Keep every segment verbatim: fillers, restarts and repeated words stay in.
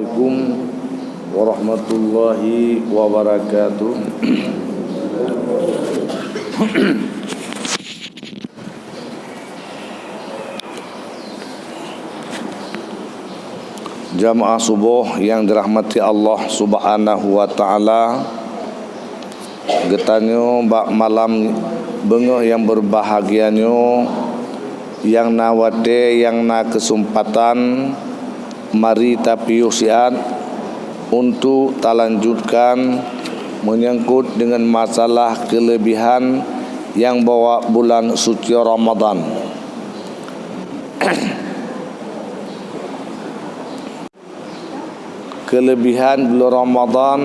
Assalamualaikum warahmatullahi wabarakatuh. Jamaah suboh nyang dirahmati Allah Subhanahu wa Ta'ala, geutanyoe bak malam beungoh nyang beubahgia nyoe, nyang na watée, nyang na keusumpatan, mari tapiôh siat untuk talanjutkan menyangkut dengan masalah keulebihan nyang bahwa bulan suci Ramadan. Keulebihan buleuen Ramadan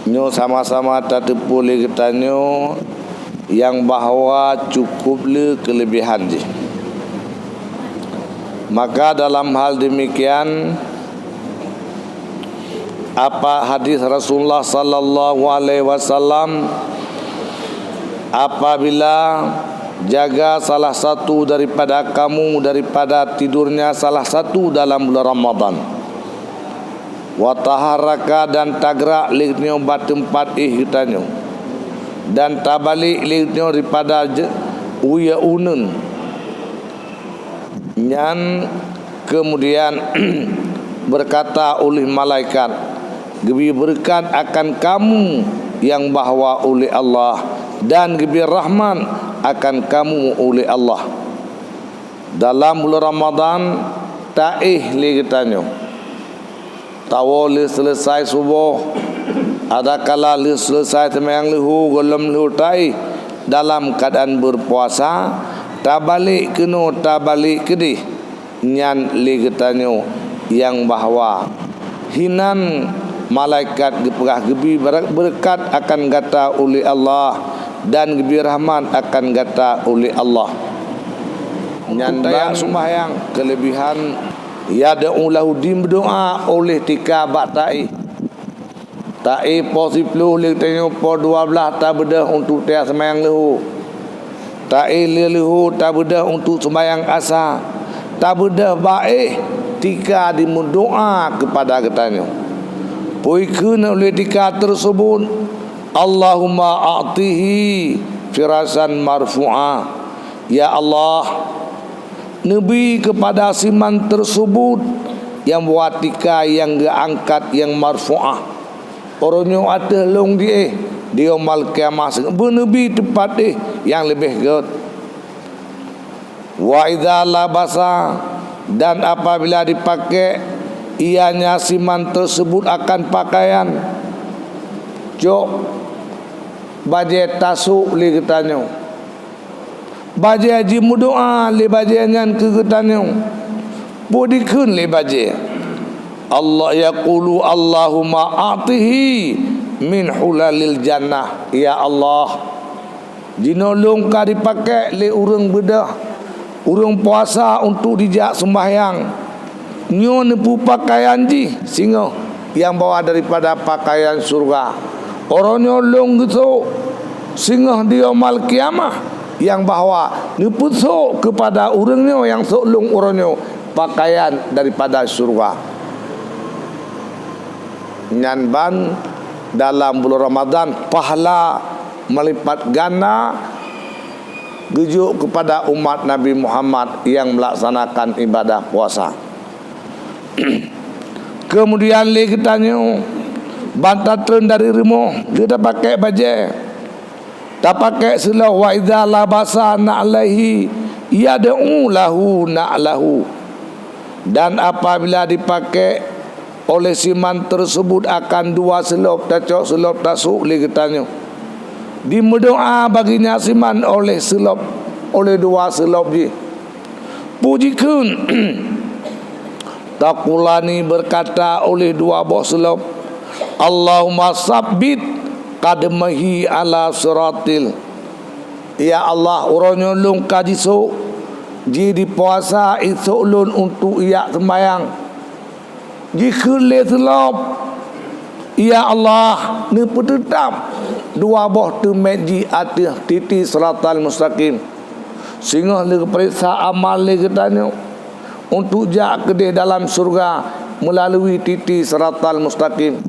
nyoe sama-sama tateupeue lé geutanyoe nyang bahwa cukup le keulebihan jih. Maka dalam hal demikian, apa hadis Rasulullah sallallahu alaihi wasallam, apabila jaga salah satu daripada kamu daripada tidurnya salah satu dalam bulan Ramadan, wa taharraka, dan tagrak lé nyoe bak teumpat éh geutanyoe, dan tabalek lé nyoe daripada je-, uye uneun, nyan keumudian beukata uléh malaikat, geubri beureukat akan kamu nyang bahwa uléh Allah, dan geubri rahmat akan kamu uléh Allah. Dalam buleuen Ramadan taéh lé geutanyoe. Tawoe lheueh seuleusai suboh, adakala lheueh seuleusai seumayang leuhô gohlom lheueh taéh dalam keuadaan beureupuasa, tabalek keunoe tabalek keudeh, nyan lé geutanyoe nyang bahwa hinan malaikat geupeugah geubri beureukat akan gata uléh Allah dan geubri rahmat akan gata uléh Allah. Nyan ban sumbahyang keulebihan. Yad'u lahu, dimeudoá uléh tika bak taéh. Taéh poh siploh lé geutanyoe poh dua blaih tabeudôh untuk taéh seumayang leuhô. Taéh lé leuhô tabeudôh untuk seumayang asa. Tabeudôh bak éh tika dimeudoá keupada geutanyoe. Peue kheun uléh tika teuseubut, Allahumma a'tihi firasan marfu'a. Ya Allah, neubri keupada siman teuseubut nyang buat tika nyang geuangkat nyang marfu'ah. Uroe nyoe ateueh lôn jiéh, di Yaumal Qiyamah beuneubi teupat éh nyang leubeh gét. Wa idza labasa, dan apabila dipakék ianya siman teuseubut akan pakaian, cok bajée tasôk lé geutanyoe. Bajée jimeudoá lé bajée nyan keu geutanyoe. Peue dikheun lé bajée? Allah yaqulu, Allahumma a'tihi min hulalil jannah. Ya Allah, jinoe lôn ka dipakék lé ureuëng beudôh, ureuëng puasa untuk jijak seumbahyang. Nyoe neupeupakaian jih singoh nyang bahwa daripada pakaian syeuruga. Uroe nyoe lôn geusôk singoh di Yaumal Qiyamah nyang bahwa neupeusôk keupada ureuëng nyoe nyang sôk lôn uroe nyoe pakaian daripada syeuruga. Nyan ban dalam buleuen Ramadhan pahala meulipat ganda geujok keupada umat Nabi Muhammad nyang meulaksanakan ibadah puasa. Keumudian lé geutanyoe ban tatreun dari rumoh, geutanyoe tapakék bajée, tapakék seulôb, wa idza labasa na'laihi yad'u lahu na'lahu. Dan apabila dipakék oleh siman teuseubut akan dua seulôb, tacok seulôb tasôk lé geutanyoe. Dimeudoá bagi nyan siman oleh seulôb, oleh dua seulôb jih. Peue jikheun? Taqulani, beukata oleh dua boh seulôb, Allahumma tsabbit qadamaihi 'ala shiratil. Ya Allah, uroe nyoe lôn ka jisôk, jih di puasa isôk lôn untuk ijak seumbahyang. Jikheun lé seulôb, "Ya Allah, neupeuteutab dua boh teumiet jih ateueh titi siratal mustaqim." Singoh lé geupareksa amal lé geutanyoe untuk jak keudeh dalam syeuruga, meulalu titi siratal mustaqim.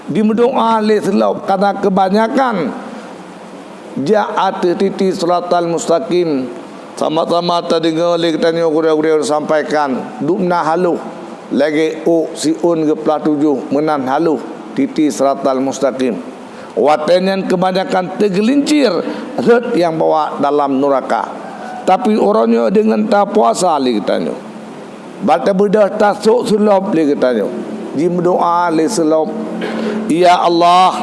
Jimeudoá lé seulop, karena keubanyakan jak ateueh titi siratal mustaqim. Sama-sama tadeungoe lé geutanyoe gurée-gurée sampaikan, dubna haloh lagée ôk siôn geuplah tujoh meunan haloh titi siratal mustaqim. Watée nyan keubanyakan teugeulincir rhot nyang bawa dalam nuraka. Tapi uroe nyoe deungon tapuasa lé geutanyoe, bak tabeudôh tasôk seulop lé geutanyoe, jimeudoá lé seulop, "Ya Allah,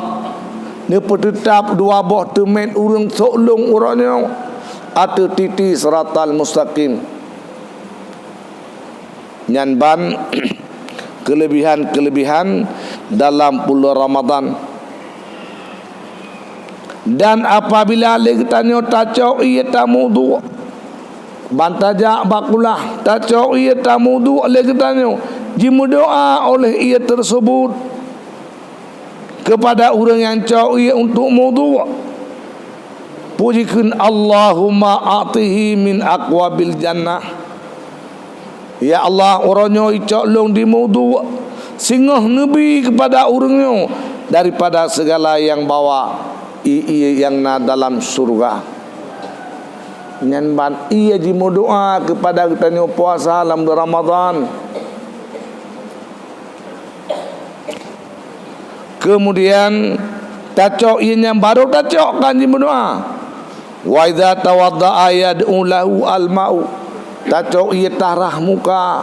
neupeuteutab dua boh teumèt ureuëng sôk lôn uroe nyoe ateueh titi siratal mustaqim." Nyan ban keuleubihan-keuleubihan dalam buleuen Ramadhan. Dan apabila lé geutanyoe tacok ié tameuduek, ban tajak bak kulah, tacok ié tameuduek lé geutanyoe, jimeudoá oleh ié teuseubut keupada ureuëng nyang cok ié untuk meuduek, peue jikheun, "Allahumma a'tihi min aqwabil jannah." Ya Allah, uroe nyoe icok lôn di meuduek, singoh neubi keupada ureuëng nyoe daripada sigala nyang bawa ié-ié nyang na dalam syeuruga. Nyan ban ié jimeudoá keupada geutanyoe puasa lam buleuen Ramadhan. Keumudian tacok ié nyan, barô tacok kan jimeudoá. "Wa idza tawadda'a yad'u lahu al-ma'u." Tacok ié tarah muka,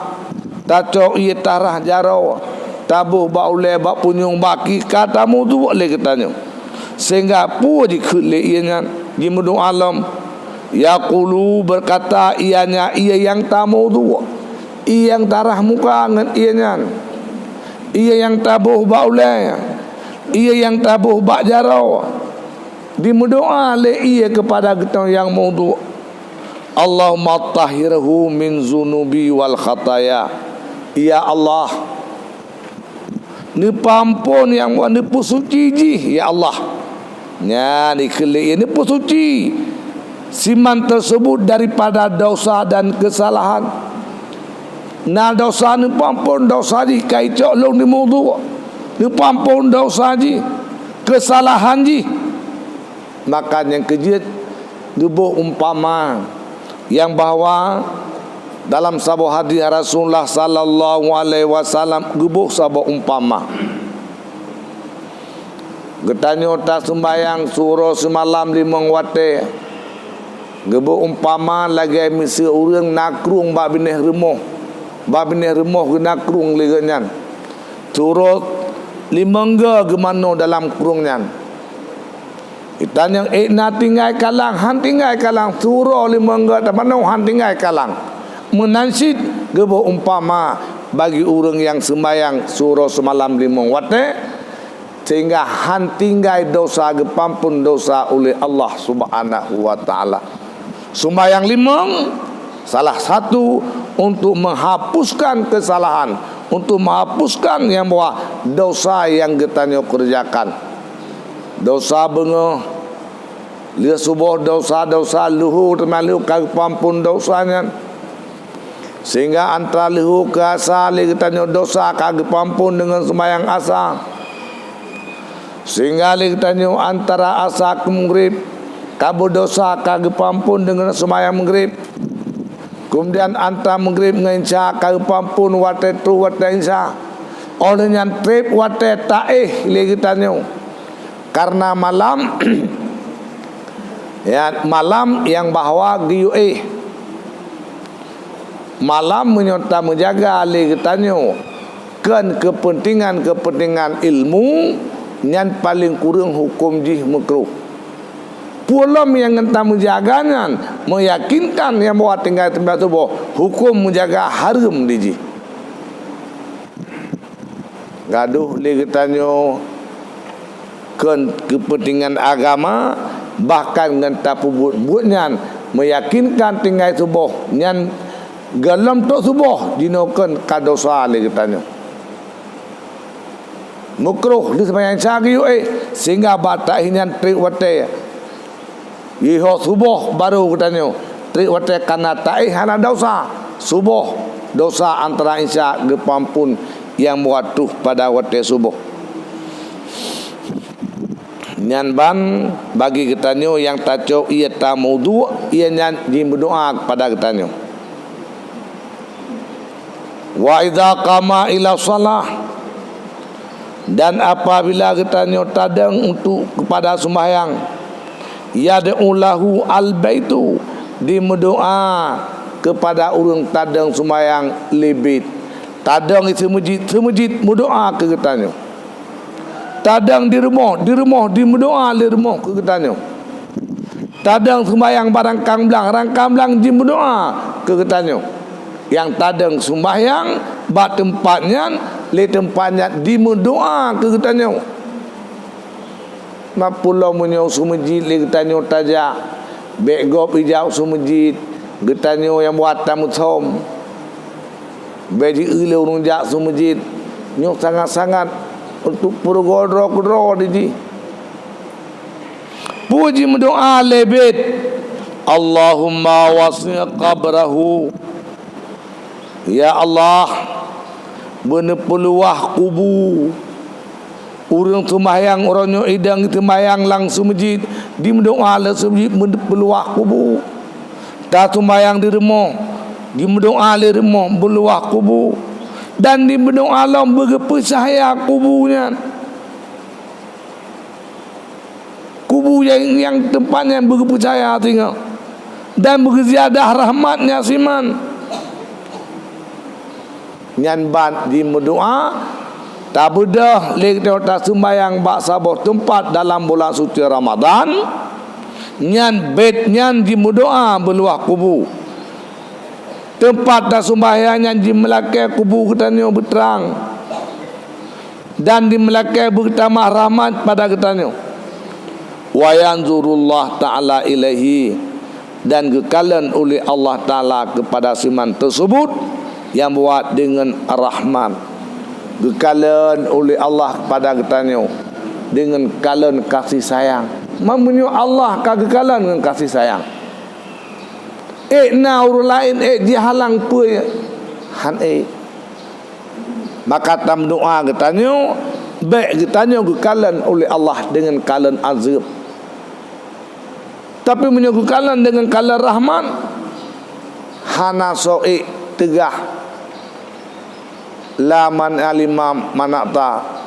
tacok ié tarah jaroe, taboh bak ulée, bak punyueng, bak kaki, ka tameuduek lé geutanyoe. Sehingga peue jikheun lé ié nyan jimeudoá lom? Yaqulu, berkata ianya, ié nyang tameuduek, ié nyang tarah muka ngon ié nyan, ié nyang taboh bak ulée, ié nyang taboh bak jaroe. Jimeudoá lé ié keupada geutanyoe nyang meuduek, "Allahumma tahhirhu min zunubi wal khataya." Ya Allah, neupeuamphon nyang, neupeusuci jih, ya Allah. Nyan ikheun lé ié neupeusuci siman teuseubut daripada dosa dan keusalahan. Na dosa, neupeuamphon dosa jih, ka icok lôn di meuduek, neupeuamphon dosa jih, keusalahan jih. Maka nyang keujeuet geuboh umpama nyang bahwa dalam saboh hadis Rasulullah sallallahu alaihi wasallam geuboh saboh umpama. Geutanyoe taseumbahyang siuroe simalam limong watée, geuboh umpama lagée miseue ureuëng na krueng bak binéh rumoh, bak binéh rumoh geuna krueng lé geuh nyan. Siuroe limong goe geumanoe dalam krueng nyan. Geutanyoe ék na tinggai kalang, han tinggai kalang, siuroe limong goe tamanoe han tinggai kalang. Meunan cit geuboh umpama bagi ureuëng nyang seumbahyang siuroe simalam limong watée, sehingga han tinggai dosa, geupeuamphon dosa uleh Allah Subhanahu wa Ta'ala. Seumbahyang limong salah satu untuk menghapuskan kesalahan, untuk menghapuskan nyang bahwa dosa nyang geutanyoe keureujakan. Dosa beungoh, lheueh suboh dosa-dosa leuhô teuma lheueh ka geupeuamphon dosa nyan. Sehingga antara leuhô keu asa lé geutanyoe dosa ka geupeuamphon deungon seumbahyang asa. Sehingga lé geutanyoe antara asa keu meugrib ka beudosa ka geupeuamphon deungon seumbahyang meugrib. Keumudian antara meugrib ngon isya ka geupeuamphon watée troh watée isya. Óh lheueh nyan treb watée taéh lé geutanyoe. Karena malam, ya, malam nyang bahwa geuyue éh. Malam meunyoe tameujaga lé geutanyoe kon keupeuntengan-keupeuntengan ilmu, nyan paleng kureueng huköm jih meukruh. Peue lom nyang tameujaga nyan meuyakinkan nyang bahwa tinggai seumbahyang suboh, huköm meujaga hareuem di jih. Gadôh lé geutanyoe kon keupeuntengan agama, bahkan ngon tapeubuet buet nyan meuyakinkan tinggai suboh nyan gohlom trok suboh jinoe kon ka dosa lé geutanyoe. Meukruh lé seumbahyang isya geuyue éh, sehingga bak taéh nyan treb watée. Yoh suboh barô geutanyoe treb watée kana taéh hana dosa. Suboh dosa antara isya geupeuamphon. nyang buat troh pada watée suboh. Nyan ban bagi geutanyoe nyang tacok ié tameuwudhu, ié nyan jimeudoá keupada geutanyoe. Wa idza qama ila shalah, dan apabila geutanyoe tadong untuk keupada sumbayang, yad'u lahu al-baitu, jimeudoá keupada ureuëng tadong sumbayang lé bét. Tadong i seumeujid, seumeujid meudoá keu geutanyoe. Tadong di rumoh, di rumoh jimeudoá lé rumoh keu geutanyoe. Tadong sumbayang bak rangkang blang, rangkang blang jimeudoá keu geutanyoe. Nyang tadong sumbayang bak teumpat nyan, lé teumpat nyan jimeudoá keu geutanyoe. Ma peue lom meunyoe seumeujid lé geutanyoe tajak, bék gob ijak seumeujid, geutanyoe nyang buat tameusom. Bék jieu lé ureuëng jak seumeujid, nyoe sangat-sangat untuk peurugoe droe keudroe di jih. Peue jimeudoá lé bét, "Allahumma wasi' qabrahu." Ya Allah, beuneupeuluwah kubu ureuëng seumayang uroe nyoe idong seumayang lam seumeujid, jimeudoá lé seumeujid beuneupeuluwah kubu. Taseumayang di rumoh, jimeudoá lé rumoh beuluwah kubu, dan jimeudoá lom beugeupeucahya kubu nyan. Kubu nyang, nyang teumpat nyan beugeupeucahya singoh, dan beugeuziyadah rahmat nyan siman. Nyan ban jimeudoá, tabeudôh lé geutanyoe taseumayang bak saboh teumpat dalam bulan suci Ramadhan, nyan bét nyan jimeudoá beuluwah kubu. Teumpat taseumayang nyan jimeulakée kubu geutanyoe beutrang, dan jimeulakée beutamah rahmat pada geutanyoe. Wa yanzurullah ta'ala ilaihi, dan geukalon uleh Allah Ta'ala keupada siman teuseubut nyang buat deungon rahmat. Geukalon uleh Allah keupada geutanyoe deungon kalon kasih sayang. Ma meunyoe Allah ka geukalon ngon kasih sayang, ék na ureuëng laén ék jihalang peue? Han ék. Maka tameudoá geutanyoe, bék geutanyoe geukalon uleh Allah deungon kalon azeueb. Tapi meunyoe geukalon deungon kalon rahmat, hana soe ék teugah, la man alima manata.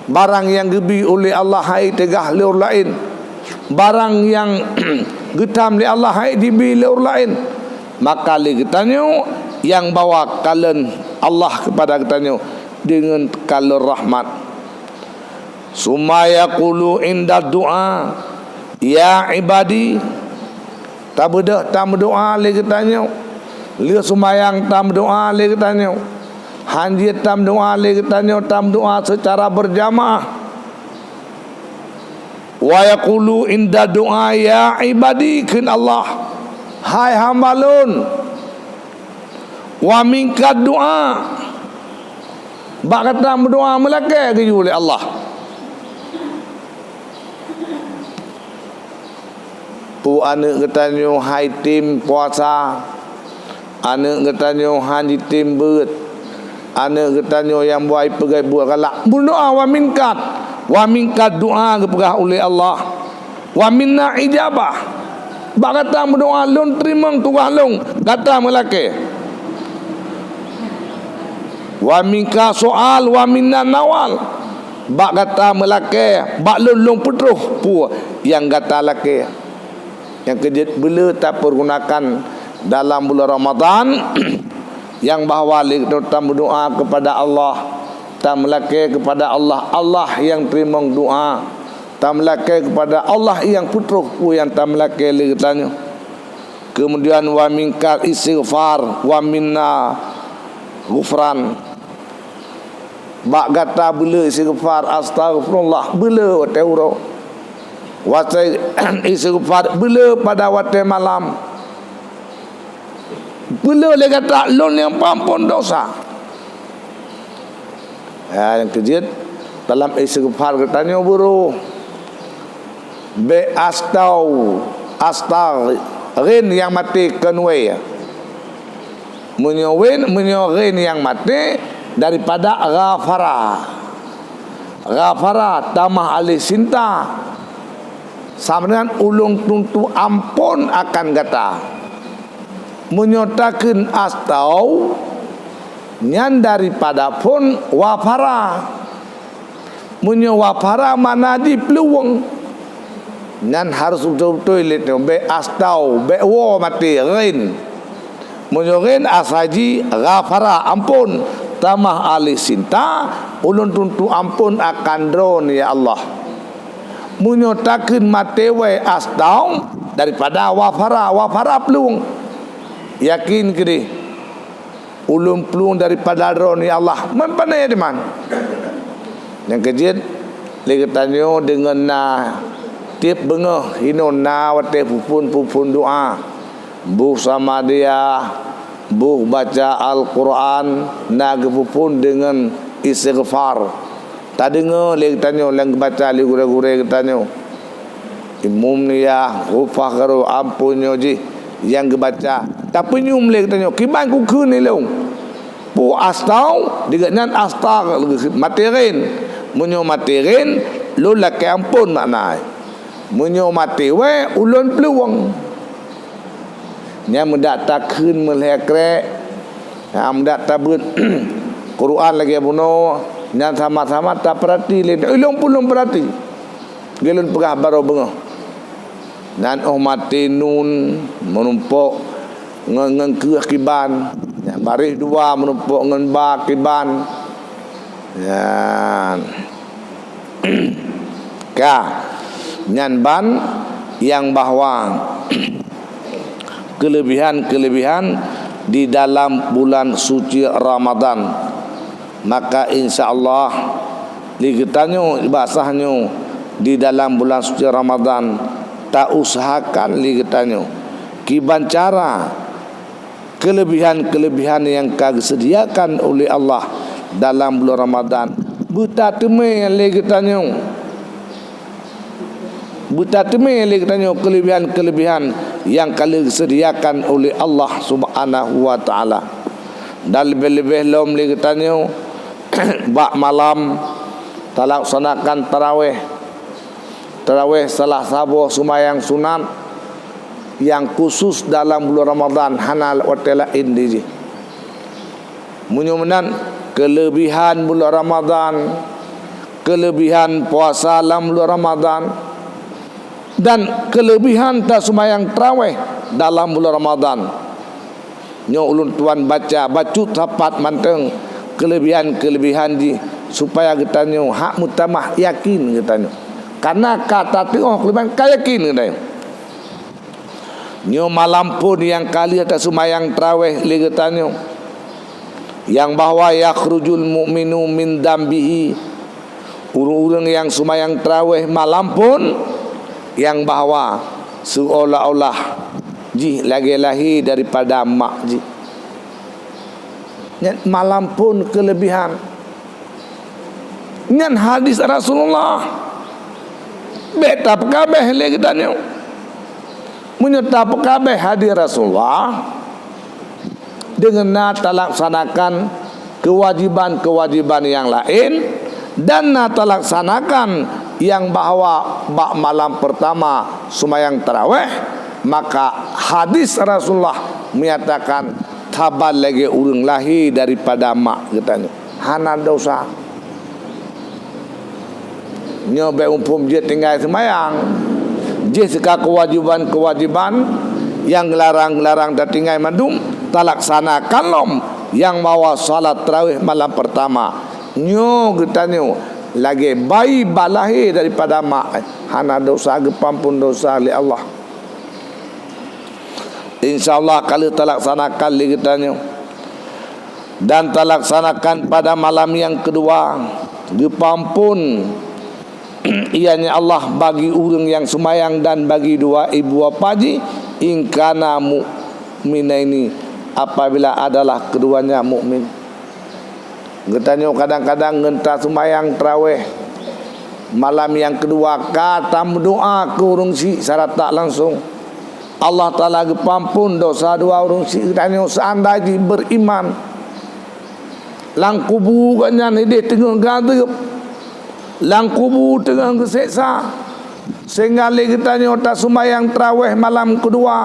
Barang nyang geubi uleh Allah han ék teugah lé ureuëng laén. Barang nyang geutam lé Allah han ék jibi lé ureuëng laén. Maka lé geutanyoe nyang bawa kalon Allah keupada geutanyoe deungon kalon rahmat. Summa yaqulu inda du'a, "Ya ibadi." Tabeudôh tameudoá lé geutanyoe. Lheueh seumayang tameudoá lé geutanyoe. Han jeuet tameudoá lé geutanyoe, tameudoá seucara beurjamaah. Wa yaqulu inda du'a, "Ya ibadi," kheun Allah, "Hai hamba Lôn." Wa minka du'a. Bak gata meudoá meulakée geuyue lé Allah. Peue aneuëk geutanyoe han jitem puasa, aneuëk geutanyoe han jitem beuet, aneuëk geutanyoe nyang buai peugét buet galak. Meudoá wa minka, wa minka doá geupeugah ulé Allah. Wa minna ijabah. Bak gata meudoá, Lôn teurimong tugaih Lôn, gata meulakée. Wa minka soal, wa minna nawal. Bak gata meulakée, bak Lôn, Lôn peutroh peue nyang gata lakée. Nyang keujeuet beuleu tapeugunakan dalam bulan Ramadhan, nyang bahwa lé geutanyoe tameudoá keupada Allah, tameulakée keupada Allah, Allah nyang teurimong doá. Tameulakée keupada Allah nyang peutroh peue nyang tameulakée lé geutanyoe. Keumudian wa minkal istighfar, wa minna ghufran. Bak gata beuleu istighfar, astaghfirullah, beuleu watée uroe. Watée istighfar, beuleu pada watée malam. Beuleu lé gata, Lôn nyang peuampon desya. Ya, nyang keujeuet, dalam istighfar geutanyoe beuroh. Bék astau, astau, ghin nyang maté keunoe. Meunyoe wen, meunyoe ghin nyang maté daripada ghafara. Ghafara, tamah alih cinta. Sama dengan ulôn tuntu amphon akan gata. Meunyoe takheun astau, nyan daripada phon wafara. Meunyoe wafara makna jih peuluweueng, nyan harôh beutôi-beutôi lé nyoe, bék astau, bék woe maté, ghin. Meunyoe ghin asa jih ghafara, amphon, tamah alih cinta, ulôn tuntu amphon akan droeneuh, ya Allah. Meunyoe takheun maté wai astau daripada wafara, wafara peuluweueng. Yakin keudeh. Ulôn peuluweueng daripada droeneuh, ya Allah. Man pane diman? Nyang keujeuet, lé geutanyoe deungon na tieb beungoh hinoe na watée peuphon-peuphon doa. Boh samadiyah, boh baca Al-Qur'an, na geupeuphon deungon istighfar. Tadeungoe lé geutanyoe nyang geubaca lé gurée-gurée geutanyoe. Imum niyah, ghufranu, amphon nyoe jih nyang geubaca. Tapeunyum lé geutanyoe, kiban kukheun ilong. Peue astau, digobnyan asta, maté ghin. Meunyoe maté ghin, lôn lakée amphon makna. Meunyoe maté wai, ulôn peuluweueng. Nyan meudak takheun meulhée krek, ha, meudak tabeuet Quran lagée bunoe, nyan sama-sama tapeurati lé. Ilong pun lôn peurati. Lagée lôn peugah barô beungoh. Nyan óh maté nun meurumpok ngon, ngon keuh kiban. Nyan baréh dua meurumpok ngon ba kiban. Nyan. Ka, nyan ban nyang bahwa keulebihan-keulebihan di dalam bulan suci Ramadan. Maka insya Allah, lé geutanyoe bak sahnyoe di dalam bulan suci Ramadan, tausahakan lé geutanyoe kiban cara keulebihan-keulebihan nyang ka geuseudiakan uleh Allah dalam bulan Ramadan, beutateumé lé geutanyoe. Beutateumé lé geutanyoe keulebihan-keulebihan nyang ka lheueh geuseudiakan uleh Allah Subhanahu wa Taala. Dan leubeh-leubeh lom lé geutanyoe bak malam talaksanakan tarawéh. Tarawéh salah saboh seumayang sunat nyang khusus dalam bulan Ramadan, hana watée laén di jih. Meunyoe meunan, keulebihan bulan Ramadan, keulebihan puasa lam bulan Ramadan, dan keulebihan taseumayang tarawéh dalam bulan Ramadan. Nyoe ulôn tuan baca bacut sapat mantong keulebihan-keulebihan jih, supaya geutanyoe hak meutamah yakin geutanyoe. Kareuna ka tateuoh keulebihan ka yakin geutanyoe. Nyoe malam phon nyang ka lheueh taseumayang tarawéh lé geutanyoe, nyang bahwa yakhrujul mu'minu min dambihi, ureuëng-ureuëng nyang seumayang tarawéh malam phon, nyang bahwa seuolah-olah jih lagée lahé daripada mak jih. Nyan malam phon keulebihan. Nyan hadis Rasulullah. Bék tapeukabéh lé geutanyoe. Meunyoe tapeukabéh hadis Rasulullah, deungon na talaksanakan keuwajéban-keuwajéban nyang laén, dan na talaksanakan nyang bahwa bak malam peurtama seumayang tarawéh, maka hadis Rasulullah menyatakan taban lagée ureuëng lahé daripada mak geutanyoe. Hana desya. Nyoe bék muphom jeuet tinggai seumayang. Jih seuka keuwajéban-keuwajéban nyang geularang-geularang tatinggai mandum talaksanakan lom nyang bahwa salat tarawéh malam peurtama. Nyoe geutanyoe lagée bayi bak lahé daripada mak, hana desya, geupeuampon desya lé Allah. Insya Allah ka lheueh talaksanakan lé geutanyoe. Dan talaksanakan pada malam nyang keudua, geupeuampon, ianya Allah, bagi ureuëng nyang seumayang dan bagi dua ibu bapa jih, in kana mu'minaini, apabila adalah keduanya mukmin. Geutanyoe kadang-kadang ngon taseumayang tarawéh malam nyang keudua ka tameudoá keu ureuëng syiek secara tak langsung, Allah Taala geupeuampon dosa dua ureuëng syiek geutanyoe seandai jih beriman. Lam kubu gobnyan ideh teungoh gadeueb, lam kubu teungoh geuseksa, sehingga lé geutanyoe taseumayang traweh malam keudua,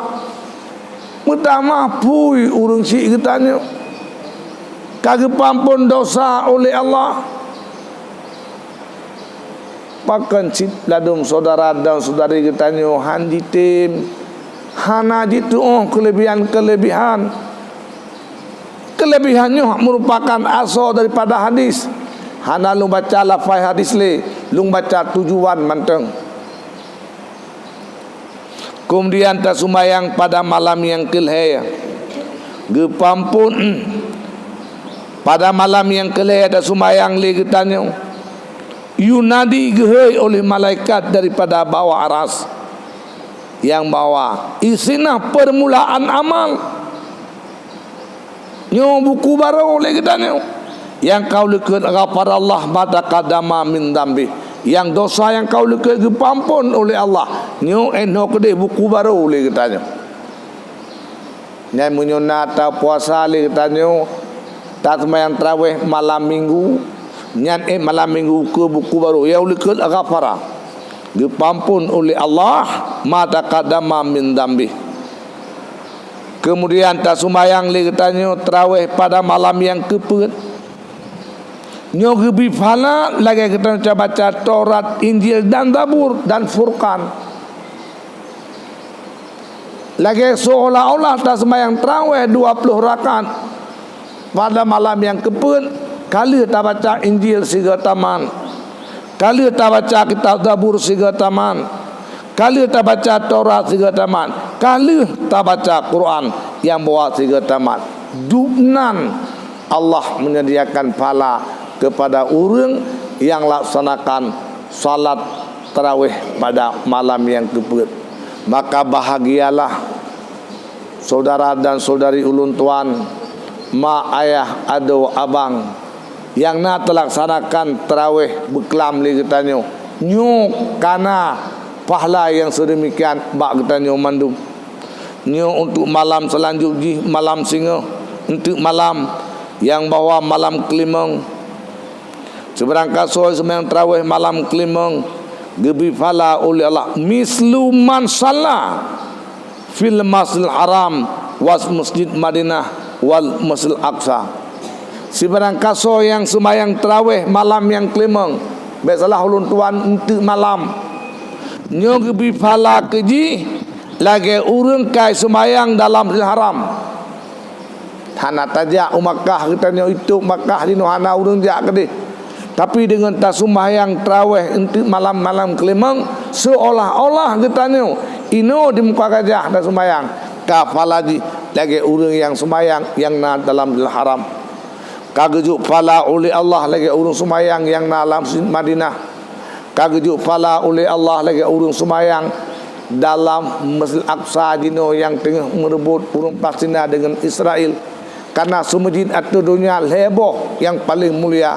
meutamah phui ureuëng syiek geutanyoe ka geupeuampon dosa oleh Allah. Pakon cit ladum syedara dan syedari geutanyoe han jitem, hana jituoh keulebihan-keulebihan. Keulebihan nyoe meurupakan asoe daripada hadis. Hana lôn baca lafai hadis lé, lôn baca tujuan mantong. Keumudian taseumayang pada malam nyang keulhée, geupeuampon. Pada malam nyang keulhée taseumayang lé geutanyoe, yunadi geuhôi oleh malaikat daripada bawah aras, nyang bahwa isinah peurmulaan amal. Nyoe buku barô lé geutanyoe, nyang ka uleukeue ghafarallah ma taqaddama min dzambi. Nyang dosa nyang ka uleukeue geupeuampon oleh Allah. Nyoe 'oh noe keudeh buku barô lé geutanyoe. Nyan meunyoe na tapuasa lé geutanyoe, taseumayang traweh malam minggu, nyan 'oh malam minggu keu buku barô, ya uleukeue ghafara, geupeuampon oleh Allah ma taqaddama min dzambi. Keumudian taseumayang lé geutanyoe traweh pada malam nyang keupeuet. Nyoe geubri pahala lagée geutanyoe tabaca Taurat, Injil, dan Zabur, dan Furqan. Lagée seolah-olah taseumayang traweh dua ploh rakaat pada malam nyang keupeuet, ka lheueh tabaca Injil sigoe tamat, ka lheueh tabaca kitab Zabur sigoe tamat, ka lheueh tabaca Taurat sigoe tamat, ka lheueh tabaca Quran nyang bahwa sigoe tamat. Dubnan Allah menyediakan pahala kepada ureuëng nyang laksanakan salat taraweh pada malam nyang keupeuet. Maka bahagialah syedara dan syedari ulôn tuan, ma, ayah, adoe, abang, nyang na talaksanakan taraweh beuklam lé geutanyoe. Nyoe ka na pahala nyang seudemikian bak geutanyoe mandum. Nyoe untuk malam seulanjut jih, malam singoh, enteuk malam nyang bahwa malam keulimong. Sibarang kasoe seumayang taraweh malam keulimong geubri pahala uleh Allah mislu man shalla fil Masjidil Haram was Masjid Madinah wal Masjidil Aqsa. Sibarang kasoe nyang seumayang taraweh malam nyang keulimong, bék salah ulôn tuan, enteuk malam, nyoe geubri pahala keu jih lagée ureuëng ka seumayang dalam Masjidil Haram. Hana tajak u Makkah, geutanyoe itôp Makkah jinoe hana ureuëng jak keudeh. Tapi deungon taseumayang taraweh enteuk malam-malam keulimong, seolah-olah geutanyoe inoe di Muka Gajah taseumayang, ka pahala jih lagée ureuëng nyang seumayang nyang na dalam Masjidil Haram. Ka geujok pahala uleh Allah lagée ureuëng seumayang nyang na lam Madinah. Ka geujok pahala uleh Allah lagée ureuëng seumayang dalam Masjid Aqsa jinoe nyang teungoh meureubot ureuëng Palestina deungon Israel. Kareuna seumeujid ateueh donya lhée boh nyang paleng mulia.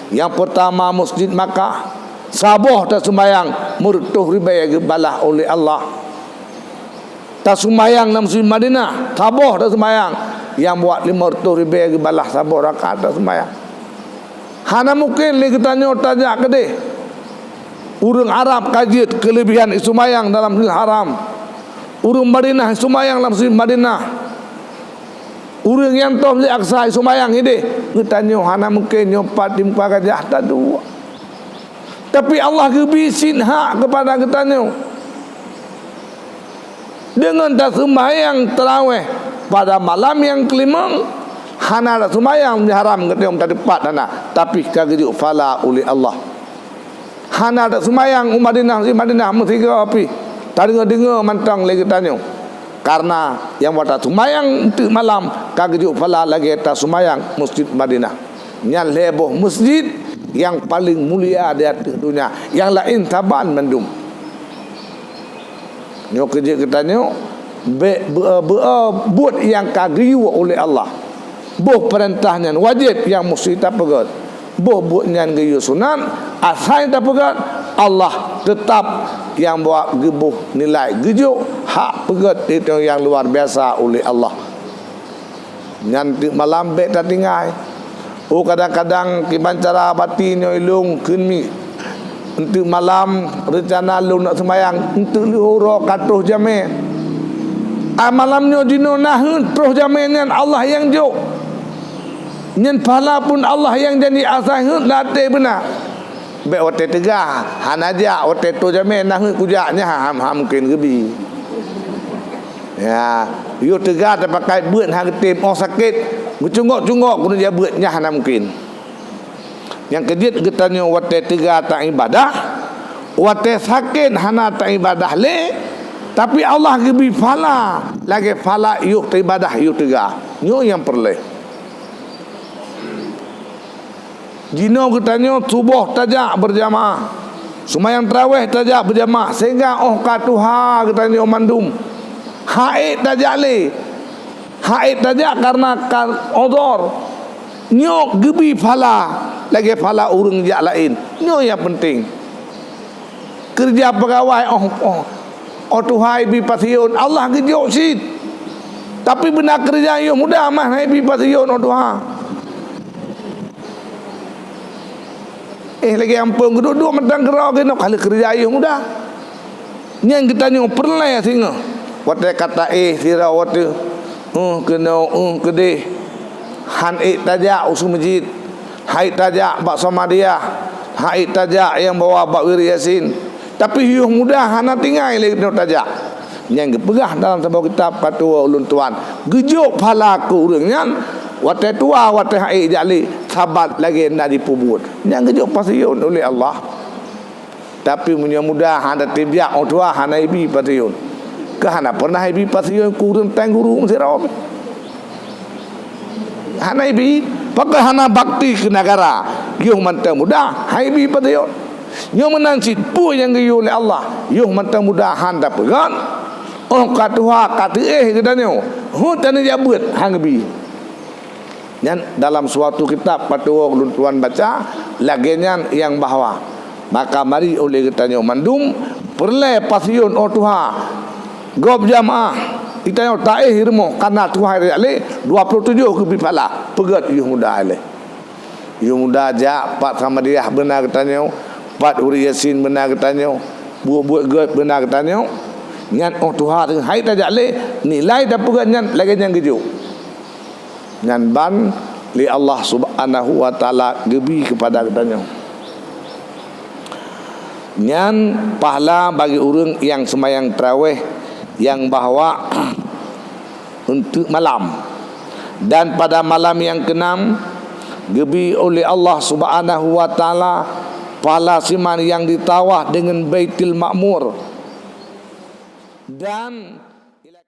Nyang peurtama Masjid Makkah, saboh taseumayang meureutoh ribée geubalah uleh Allah. Taseumayang lam Masjid Madinah, saboh taseumayang nyang buet limong reutôh ribée geubalah saboh rakaat taseumayang. Hana mungken lé geutanyoe tajak keudeh. Ureuëng Arab ka jeuet keulebihan seumayang dalam Masjidil Haram. Ureuëng Madinah seumayang lam Masjid Madinah. Ureuëng nyang tom Masjid Aqsa seumayang ideh. Geutanyoe hana mungken nyoe pat di Muka Gajah taduek. Tapi Allah geubri cit hak keupada geutanyoe. Deungon taseumayang taraweh pada malam nyang keulimong, hana taseumayang di Haram geutanyoe tateupat hana, tapi ka geujok pahala uleh Allah. Hana taseumayang u Madinah, di Madinah meusigoe pih tadeungoe-deungoe mantong lé geutanyoe. Kareuna nyang watée taseumayang enteuk malam ka geujok pahala lagée taseumayang Masjid Madinah. Nyan lhée boh masjid nyang paleng mulia di ateueh donya, nyang laén saban mandum. Nyoe keuh jeuet geutanyoe, bék beu-, beu-, buet nyang ka geuyue uleh Allah. Boh peurintah nyan wajéb nyang musti tapeugét. Boh buet nyan geuyue sunat, asai tapeugét, Allah teutab nyang buet geuboh nilai geujok hak peugét itu nyang luar biasa uleh Allah. Nyan teuk malam bék tatinggai. Oh, kadang-kadang kiban cara bati nyoe ilong kheun mi. Enteuk malam reuncana lôn nak seumayang, enteuk lheueh uroe ka troh jamé. Ah, malam nyoe jinoe na heuet troh jamé nyan Allah nyang jok. Nyan pahala pun Allah nyang janji asai heuet lam até beuna. Bék watée teuga hana jak, watée troh jamé na heuet kujak nyan ha, ha mungken geubi. Ya, yoh teuga tapakai beuet hana geutem, oh sakét, geucunggok-cunggok keuneuk jak beuet nyan hana mungken. Nyang keujeuet geutanyoe watée teuga taibadah, watée sakét hana taibadah lé, tapi Allah geubi pahala lagée pahala yoh taibadah yoh teuga. Nyoe nyang peureulée. Jinoe geutanyoe suboh tajak beurjamaah, seumayang tarawéh tajak beurjamaah, sehingga óh ka tuha geutanyoe mandum ha'ék tajak lé. Ha'ék tajak kareuna ka udhur. Nyoe geubi pahala lagée pahala ureuëng jak laén. Nyoe nyang peunteng. Keureuja peugawai óh, óh, óh tuha ibi pasiôn, Allah geujok cit. Tapi beuna keureuja yoh muda mah hana ibi pasiôn óh tuha. Eh, lagée amphon geuduek-duek mantong keudroe keunoe ka lheueh keureuja yoh muda. Nyan geutanyoe peureulée singoh. Watée ka taéh sidroe watée, eh, keunoe, eh, keudeh. Han ék tajak u seumeujid, han ék tajak bak Samadiyah, han ék tajak nyang bawa bak wirid Yasin. Tapi yoh muda hana tinggai lé keunoe tajak. Nyang geupeugah dalam saboh kitab ka tuwoe ulôn tuan, geujok pahala keu ureuëng nyan, watée tuha, watée han ék jak lé, sabat lagée na jipeubuet. Nyang geujok pasiôn uleh Allah. Tapi meunyoe muda hana teubiak, óh tuha hana ibi pasiôn. Keu hana pernah ibi pasiôn keu ureuëng tuan guru meusidroe. Hana ibi, pakon hana bakti keu negara. Yoh mantong muda, hana ibi pasiôn. Nyoe meunan cit peue nyang geuyue lé Allah. Yoh mantong muda hana peugét. Óh ka tuha ka teuéh geutanyoe. Heuet tanyoe jak beuet, hana geubi. Nyan dalam suatu kitab ka tuwoe ulôn tuan baca, lagée nyan nyang bahwa maka mari uleh geutanyoe mandum peureulée pasiôn óh tuha gob jamaah. Geutanyoe taéh rumoh kana tuha jak lé dua puluh tujoh geubi pahala peugét yoh muda lé. Yoh muda jak pat Samadiyah beuna geutanyoe, pat wirid Yasin beuna geutanyoe, buet-buet gét beuna geutanyoe. Nyan óh tuha han ék tajak lé, nilai tapeugét nyan lagée nyan geujok. Nyan ban lé Allah Subhanahu wa Taala geubi keupada geutanyoe. Nyan pahala bagi ureuëng nyang seumayang tarawéh nyang bahwa eunteuk malam. Dan pada malam nyang keunam, geubi uleh Allah Subhanahu wa Taala pahala siman nyang jitawah deungon Baitul Ma'mur. Dan